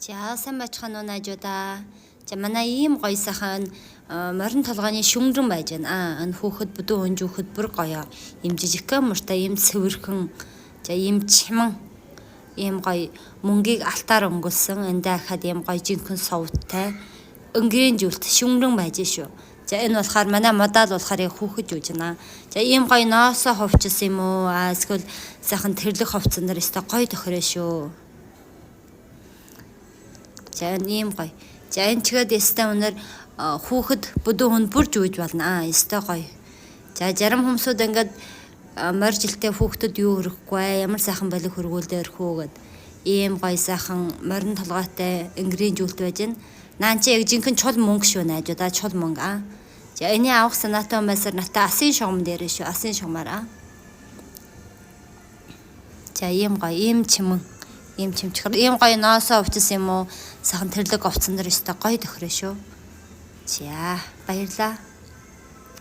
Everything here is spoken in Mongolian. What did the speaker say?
За, сайн байцгаана уу, найзуудаа. За, манай ийм гоё сайхан морин толгойн шүнгэрэн байж байна. Аа, энэ хүүхэд бүдүүн хүн жүүхэд бүр гоё. Ийм жижигхэн муртай, ийм цэвэрхэн, за, ийм чимэн, ийм гоё мөнгийг алтаар өнгөлсөн. Энэ дахиад ийм гоё жинхэнэ сувдтай өнгийн жүлт шүнгэрэн байж шүү. За, энэ болохоор манай модаал болохоор яг хүүхэд юуж байна. За, ийм гоё ноосоо хувчсан юм уу? Аа, эсвэл сайхан тэрлэг хувцсан нар өстой гоё тохироо шүү. За, энэ ийм гоё. За, энэ чигээд өстой өнөр хүүхэд бүдүүн хүн бүр жүүж болно. Аа, өстой гоё. За, зарим хүмүүсүүд ингээд морь жилтэй хүүхдэд юу хөрөхгүй, ямар сайхан болиг хөргүүлдэ өрхөө гэд ийм гоё сайхан морин толгойтой энгэрийн жүлт байж байна. Наан чи яг жинхэнэ чул мөнгө шүү, найзуудаа, чул мөнгө аа. За, эний авах санаатай байсаар натаа асын шугам дээрээ шүү. Асын шугамаар аа. За, ийм гоё, ийм чимэн, ийм чимчгэр, ийм гоё ноосоо өвчсөн юм уу? Сайхан тэрлэг овцсон дэр өстой гоё тохироо шүү. За, баярлаа.